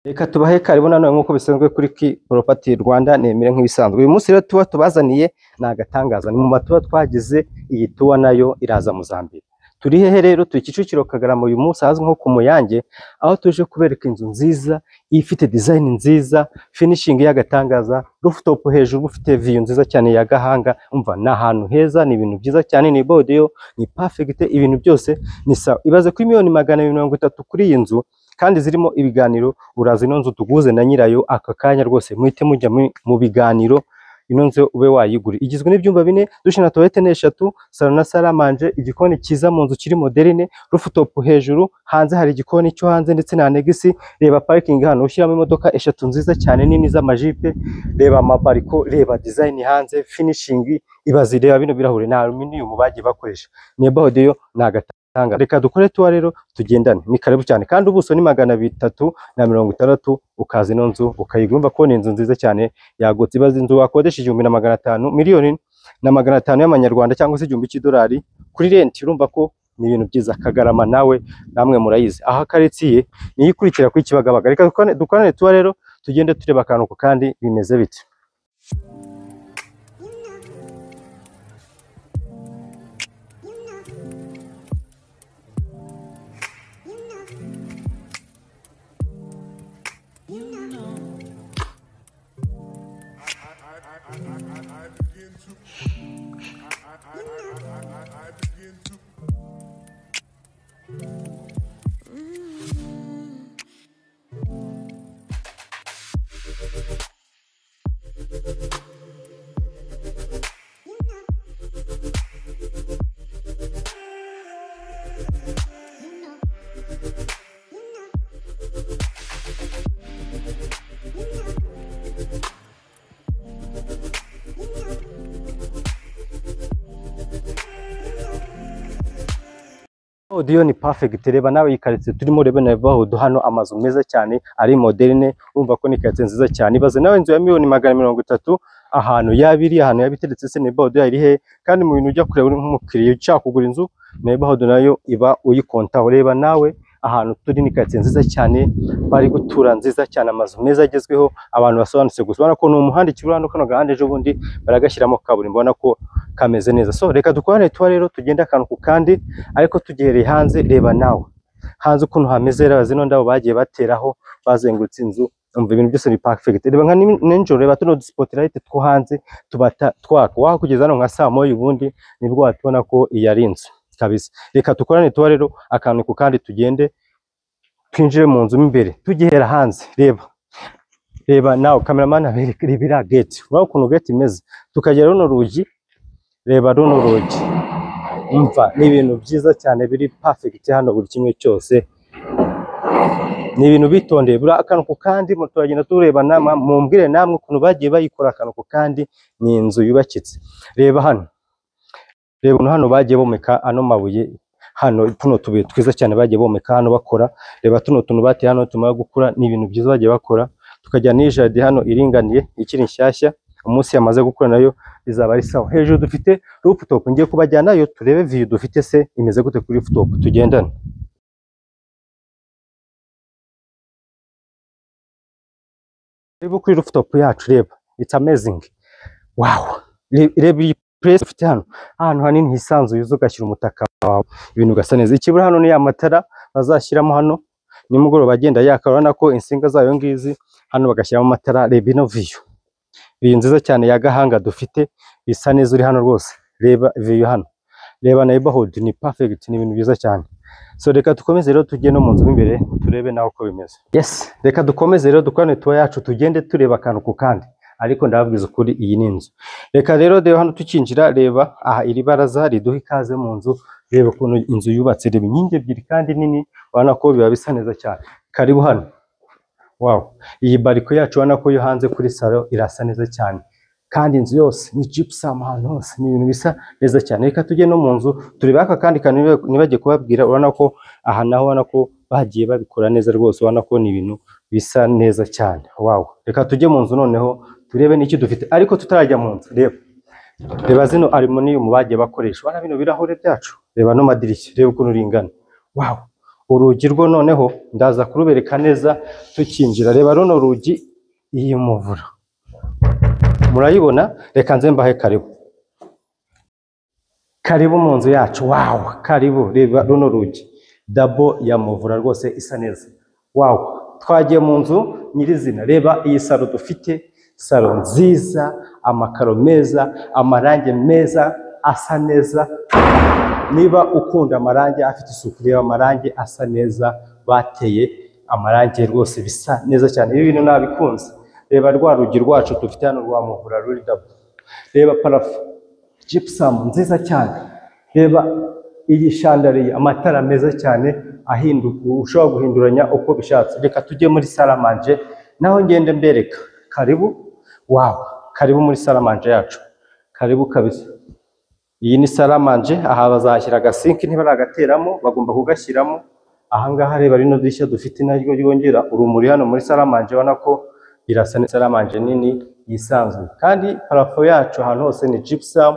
Reka tubahe karibu nanone nk'uko bisanzwe kuri Ki Property Rwanda, nemere nk'ibisanzwe. Uyu munsi rero tuba tubazaniye ni agatangaza, ni mu matuba twagize, iyi tuwa nayo iraza mu za mbere. Turi hehe rero? Turi Kicukiro Kagarama, uyu munsi ahazwi nko ku Muyange, aho tuje kubereka inzu nziza ifite design nziza, finishing y'agatangaza, rooftop hejuru ufite view nziza cyane ya Gahanga. Umva, ni ahantu heza, ni ibintu byiza cyane, ni bodiyo, ni perfect, ibintu byose ni sawa. Ibaze kuri 230,000,000 kuri iyi nzu, kandi zirimo ibiganiro. Uraza ino nzu tuguze na nyirayo aka kanya rwose, muhite mujya mu biganiro, ino nzu ube wayigura. Igizwe n'ibyumba 4, dushe na toilette 3, salo na salle à manger, igikoni cyiza mu nzu kiri moderne, rooftop hejuru, hanze hari igikoni cyo hanze ndetse na annexe. Reba parking hano, ushyiramo imodoka 3 nziza cyane nini z'amajipe. Reba amabariko, reba design hanze, finishing ibaze. Reba bino birahure na aluminium bagiye bakoresha, neighborhood yo ni agatanga. Reka dukore tuwa rero tugendane, ni karibu cyane. Kandi ubuso ni 360, ukaza ino nzu ukayigura. Urumva ko ni inzu nziza cyane yagutse. Ibaze inzu wakodesha 1,500,000, 1,500,000 y'amanyarwanda cyangwa se 1,000 cy'idolari kuri rent. Urumva ko ni ibintu byiza. Kagarama nawe namwe murayizi, aha karitsiye niyo ikurikira kuri Kibagabaga. Reka dukorane tuwa rero, tugende tureba akantu ku kandi bimeze bite. I begin to I begin to Audio ni perfect. Reba nawe iyi karitsiye turimo, reba neighborhood hano, amazu meza cyane ari moderne. Urumva ko ni karitsiye nziza cyane. Ibaze nawe inzu ya 130,000,000, ahantu yabiri, ahantu yabiteretse se neighborhood yari he? Kandi mu bintu ujya kureba uri nk'umukiriya ushaka kugura inzu, neighborhood nayo iba uyikontaho. Reba nawe ahantu turi, ni karitsiye nziza cyane, bari gutura nziza cyane, amazu meza agezweho, abantu basobanutse gusa. Urabona ko ni umuhanda ikibura hano, kano gahanda ejo bundi baragashyiramo kaburimbo, ubona ko kameze neza. So reka dukorane tuwa rero, tugende akantu ku kandi, ariko tugihereye hanze. Reba nawe hanze ukuntu hameze, reba zino ndabo bagiye bateraho bazengurutse inzu. Umva, ibintu byose ni perfect. Reba nka nijoro, reba tuno spotlight two hanze tubata twaka, wakugeza hano nka saa moya ubundi nibwo watubona ko iyi ari inzu kabisa. Reka dukorane tuwa rero akantu ku kandi, tugende twinjire mu nzu imbere. Tugihera hanze, reba reba nawe cameraman abereke, reba iriya gate, urabona ukuntu gate imeze. Tukagera runo rugi, reba runo rugi. Umva, ni ibintu byiza cyane biri perfect hano, buri kimwe cyose ni ibintu bitondeye, buri akantu ku kandi. Turagenda tureba, mumbwire namwe ukuntu bagiye bayikora akantu ku kandi. Ni inzu yubakitse. Reba hano, reba ukuntu hano bagiye bomeka ano mabuye hano, tuno tubuye twiza cyane bagiye bomeka hano bakora. Reba tuno tuntu bateye hano tumara gukura, ni ibintu byiza bagiye bakora. Tukajya n'iyi jardin hano iringaniye ikiri nshyashya, umunsi yamaze gukura nayo bizaba ari sawa. Hejuru dufite rooftop, ngiye kubajyanayo turebe view dufite se imeze gute kuri rooftop, tugendane. Reba kuri rooftop yacu, reba, it's amazing, wow. Reba iyi place ufite hano, ahantu hanini hisanzuye, uza ugashyira umutaka wawe, ibintu ugasa neza. Ikibura hano ni ya matara bazashyiramo hano nimugoroba agenda yaka, urabona ko insinga zayo ngizi hano bagashyiramo amatara. Reba ino view, view nziza cyane ya Gahanga dufite, bisa neza uri hano rwose. Reba view hano, reba neighborhood ni perfect, ni ibintu byiza cyane. So reka dukomeze rero tujye no mu nzu imbere turebe naho uko bimeze. Yes, reka dukomeze rero dukorane tuwa yacu, tugende tureba akantu ku kandi, ariko ndababwiza ukuri iyi ni inzu. Reka rero reba hano tukinjira, reba aha iri baraza riduha ikaze mu nzu. Reba ukuntu inzu yubatse, reba inkingi ebyiri kandi nini, urabona ko biba bisa neza cyane. Karibu hano. Wow, iyi bariko yacu urabona ko yo hanze kuri salo irasa neza cyane, kandi inzu yose ni gypsum ahantu hose, ni ibintu bisa neza cyane. Reka tujye no mu nzu turebe aka kandi kantu nibagiye kubabwira. Urabona ko aha naho urabona ko bagiye babikora neza rwose, urabona ko ni ibintu bisa neza cyane. Wow, reka tujye mu nzu noneho turebe n'icyo dufite. Ariko tutarajya mu nzu, reba reba zino aluminium bagiye bakoresha, urabona bino birahure byacu, reba no madirishya, reba ukuntu ringana. Wow, Urugi rwo noneho ndaza kurubereka neza tukinjira. Reba runo rugi, iyi muvura murayibona. Reka nze mbahe karibu, karibu mu nzu yacu. Wow, karibu. Reba runo rugi, double ya muvura rwose isa neza. Wow, twagiye mu nzu nyirizina. Reba iyi salon dufite, salon nziza, amakaro meza, amarangi meza asa neza. Niba ukunda amarangi afite isuku, reba amarangi asa neza bateye, amarangi rwose bisa neza cyane. Ibi bintu nabikunze. Reba rwa rugi rwacu dufite hano rwa muvura ruri double. Reba plafond gypsum nziza cyane. Reba iyi chandelier, amatara meza cyane ahinduka, ushobora guhinduranya uko bishatse. Reka tujye muri salle à manger naho ngende mbereka. Karibu, wow, karibu muri salle à manger yacu, karibu kabisa. Iyi ni salle à manger, aha bazashyira agasinki ntibaragateramo, bagomba kugashyiramo. Ahangaha reba rino dirishya dufite naryo ryongera urumuri hano muri salle à manger, ubona ko irasa neza. Salle à manger nini yisanzuye, kandi plafond yacu ahantu hose ni gypsum,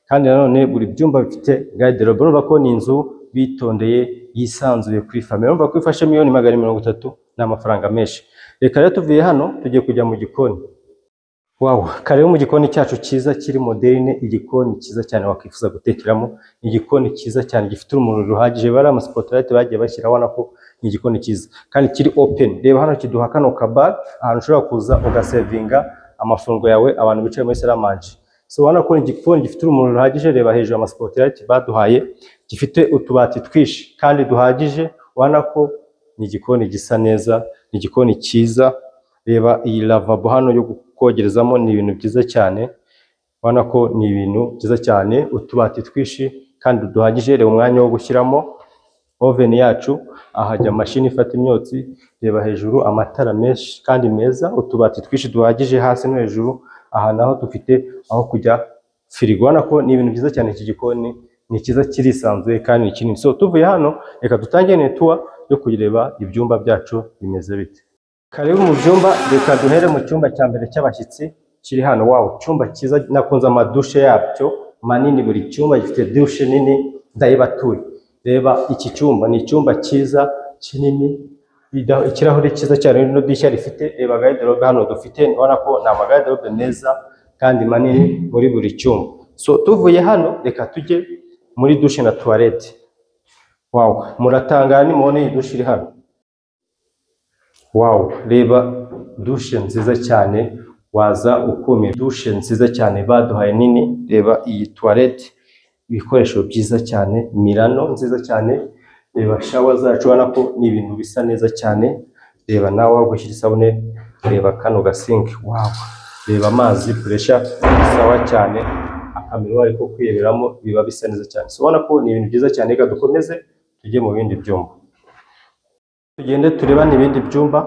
kandi nanone buri byumba bifite garde-robe. Urumva ko ni inzu bitondeye yisanzuye kuri famille. Urumva ko ifashe 230,000,000, ni amafaranga menshi. Reka rero tuvuye hano tugiye kujya mu gikoni. Wow, karibu mu gikoni cyacu cyiza kiri moderne, igikoni cyiza cyane wakwifuza gutekeramo, igikoni cyiza cyane gifite urumuri ruhagije, bari ama spotlight bagiye bashyiraho, ubona ko ni igikoni cyiza kandi kiri open. Reba hano kiduha kano kabar, ahantu ushobora kuza ugasevinga amafunguro yawe abantu bicaye muri salle à manger. So ubona ko ni igikoni gifite urumuri ruhagije. Reba hejuru ama spotlight baduhaye, gifite utubati twinshi kandi duhagije, ubona ko ni igikoni gisa neza, ni igikoni cyiza. Reba iyi lavabo hano yo kogerezamo, ni ibintu byiza cyane, ubona ko ni ibintu byiza cyane, utubati twinshi kandi duhagije. Reba umwanya wo gushyiramo oven yacu, ahajya mashini ifata imyotsi. Reba hejuru amatara menshi kandi meza, utubati twinshi duhagije hasi no hejuru. Aha naho dufite aho kujya firigo, ubona ko ni ibintu byiza cyane. Iki gikoni ni cyiza, kirisanzuye kandi ni kinini. So tuvuye hano reka dutangire tour yo kureba ibyumba byacu bimeze bite. Karibu mu byumba. Reka duhere mu cyumba cya mbere cy'abashyitsi kiri hano. Wow, icyumba cyiza, nakunze amadushe yabyo manini, buri cyumba gifite dushe nini, ndayibatuye. Reba iki cyumba, ni icyumba cyiza kinini, ikirahure cyiza cyane, rino dirishya rifite. Reba garde-robe hano dufite, ubona ko ni amagarde-robe meza kandi manini muri buri cyumba. So tuvuye hano reka tujye muri dushe na toilette. Wow, muratangara nimubona iyi dushe iri hano. Wow, reba dushe nziza cyane, waza ukumira. Dushe nziza cyane baduhaye nini. Reba iyi toilette, ibikoresho byiza cyane, Milano nziza cyane. Reba shower zacu, ubona ko ni ibintu bisa neza cyane. Reba nawe aho gushyira isabune, reba kano gasinki. Wow, reba amazi pressure sawa cyane, akamiroir ko kwireberamo, biba bisa neza cyane. So ubona ko ni ibintu byiza cyane. Reka dukomeze tujye mu bindi byumba, tugende turebane ibindi byumba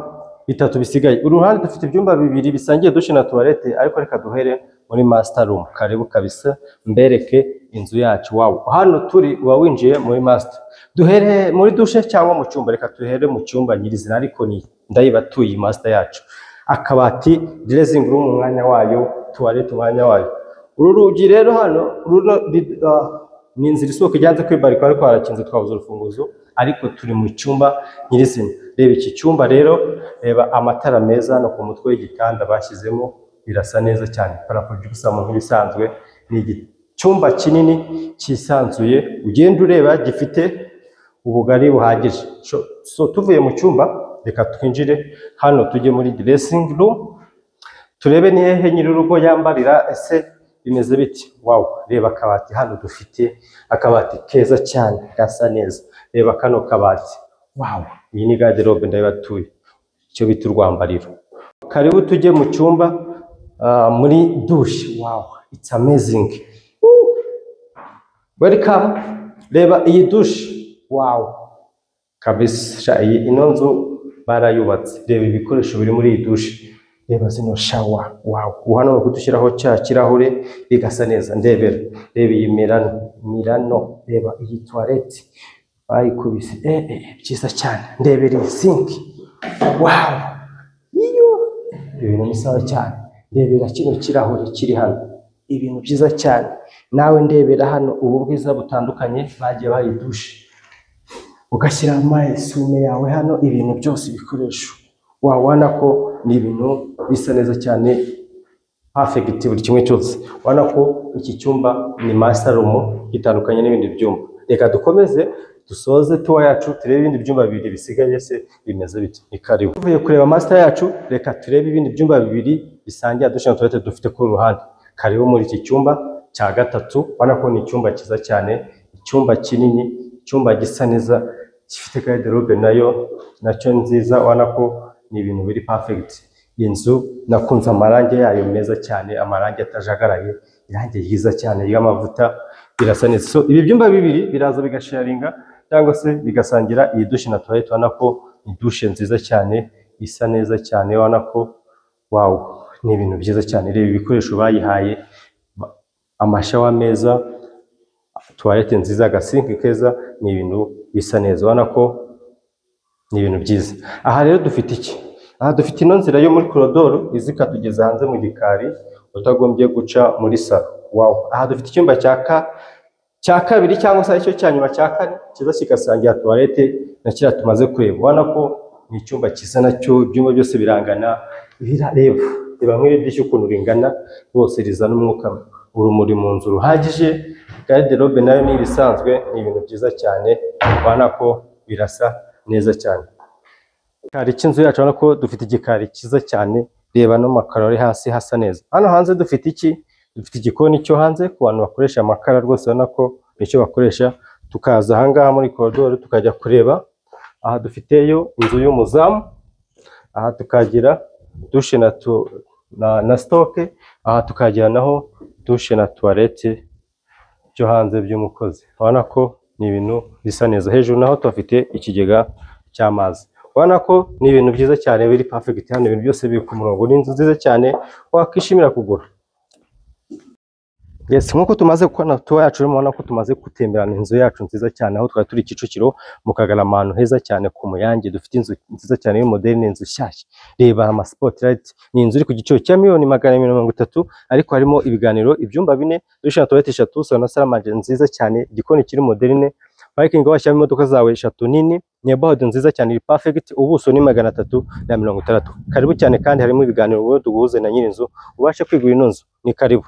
bitatu bisigaye. Uruhande dufite ibyumba bibiri bisangiye dushe na toilette, ariko reka duhere muri master room. Karibu kabisa mbereke inzu yacu. Wow, hano turi uba winjiye muri master. Duhere muri dushe cyangwa mu cyumba? Reka duhere mu cyumba nyirizina, ariko ni ndayibatuye iyi master yacu. Akabati, dressing room umwanya wayo, toilette umwanya wayo. Uru rugi rero hano runo ni inzira isohoka ijyanze kwibarika, ariko harakinze twabuze urufunguzo, ariko turi mu cyumba nyirizina. Reba iki cyumba rero, reba amatara meza hano ku mutwe w'igitanda bashyizemo, birasa neza cyane. Plafond gypsum nk'ibisanzwe. Ni icyumba kinini cyisanzuye, ugenda ureba gifite ubugari buhagije. So tuvuye mu cyumba reka twinjire hano tujye muri dressing room, turebe ni hehe nyir'urugo yambarira, ese bimeze biti. Wow, reba akabati hano dufite, akabati keza cyane gasa neza. Reba kano kabati. Wow, iyi ni garde-robe ndabibatuye, icyo bita urwambariro. Karibu tujye mu cyumba, muri douche. Wow, it's amazing. Woo! Welcome. Reba iyi douche. Wow, kabisa sha, iyi ino nzu barayubatse. Reba ibikoresho biri muri iyi douche, reba zino shower. Wow, ubu hano ni ukudushyiraho cya kirahure bigasa neza. Ndebera, reba iyi Milano, Milano. Reba iyi toilette bayikubise, byiza cyane. Ndebera iyi sink. Wow, iyo ibintu ni sawa cyane. Ndebera kino kirahure kiri hano, ibintu byiza cyane. Nawe ndebera hano ubu bwiza butandukanye bagiye bayidushe. ugashyira amaesume yawe hano, ibintu byose ibikoresho wabona ko ni ibintu bisa neza cyane, perfect buri kimwe cyose. Ubona ko iki cyumba ni master room, gitandukanye n'ibindi byumba. Reka dukomeze dusoze tour yacu, turebe ibindi byumba bibiri bisigaye se bimeze bite. Ni karibu. Tuvuye kureba master yacu, reka turebe ibindi byumba bibiri bisangiye douche na toilette dufite kuri ruhande. Karibu muri iki cyumba cya gatatu. Ubona ko ni icyumba cyiza cyane, icyumba kinini, icyumba gisa neza, gifite garde-robe nayo nacyo nziza. Ubona ko ni ibintu biri perfect. Inzu nakunze amarangi yayo meza cyane, amarangi atajagaraye, irangi ryiza cyane ry'amavuta, birasa neza. So ibi byumba bibiri biraza bigasharinga cyangwa se bigasangira iyi douche na toilette. Ubona ko ni douche nziza cyane, isa neza cyane. Ubona ko wow, ni ibintu byiza cyane. Reba ibikoresho bayihaye, amashower meza, toilette nziza, agasink keza, ni ibintu bisa neza. Ubona ko ni ibintu byiza. Aha rero dufite iki? Aha dufite ino nzira yo muri korodoro iza ikatugeza hanze mu gikari, utagombye guca muri salon. Wow, aha dufite icyumba cya kabiri cyangwa se aricyo cya nyuma cya kane, kiza kigasangira toilette na kiriya tumaze kureba. Ubona ko ni icyumba cyiza nacyo, ibyumba byose birangana. Birareba, reba nk'iri dirishya ukuntu ringana rwose, rizana umwuka, urumuri mu nzu ruhagije. Garde-robe nayo ni ibisanzwe, ni ibintu byiza cyane. Ubona ko birasa neza cyane. Igikari cy'inzu yacu, urabona ko dufite igikari cyiza cyane. Reba no makaro ari hasi, hasa neza. Hano hanze dufite iki? Dufite igikoni cyo hanze ku bantu bakoresha amakara rwose, urabona ko nicyo bakoresha. Tukaza ahangaha muri koridoro, tukajya kureba aha dufiteyo inzu y'umuzamu. Aha tukagira douche na stock. Aha tukagira naho douche na toilette byo hanze by'umukozi. Urabona ko ni ibintu bisa neza. Hejuru naho tuhafite ikigega cy'amazi. Urabona ko ni ibintu byiza cyane, biri perfect. Hano ibintu byose biri ku murongo. Ni inzu nziza cyane wakwishimira kugura. Yes, nk'uko tumaze gukora tour yacu, urabona ko tumaze gutemberana inzu yacu nziza cyane, aho twari turi Kicukiro mu Kagarama, ahantu heza cyane ku Muyange. Dufite inzu nziza cyane y'umoderne, inzu nshyashya. Reba ama spotlight. Ni inzu iri ku giciro cya miliyoni 230,000,000, ariko harimo ibiganiro, ibyumba bine, douche na toilette eshatu, salon na salle à manger nziza cyane, igikoni kiri moderne, parking washyiramo imodoka zawe eshatu nini, neighborhood nziza cyane iri perfect. Ubuso ni 360. Karibu cyane, kandi harimo ibiganiro, wowe tuguhuze na nyir'inzu ubashe kwigura ino nzu. Ni karibu.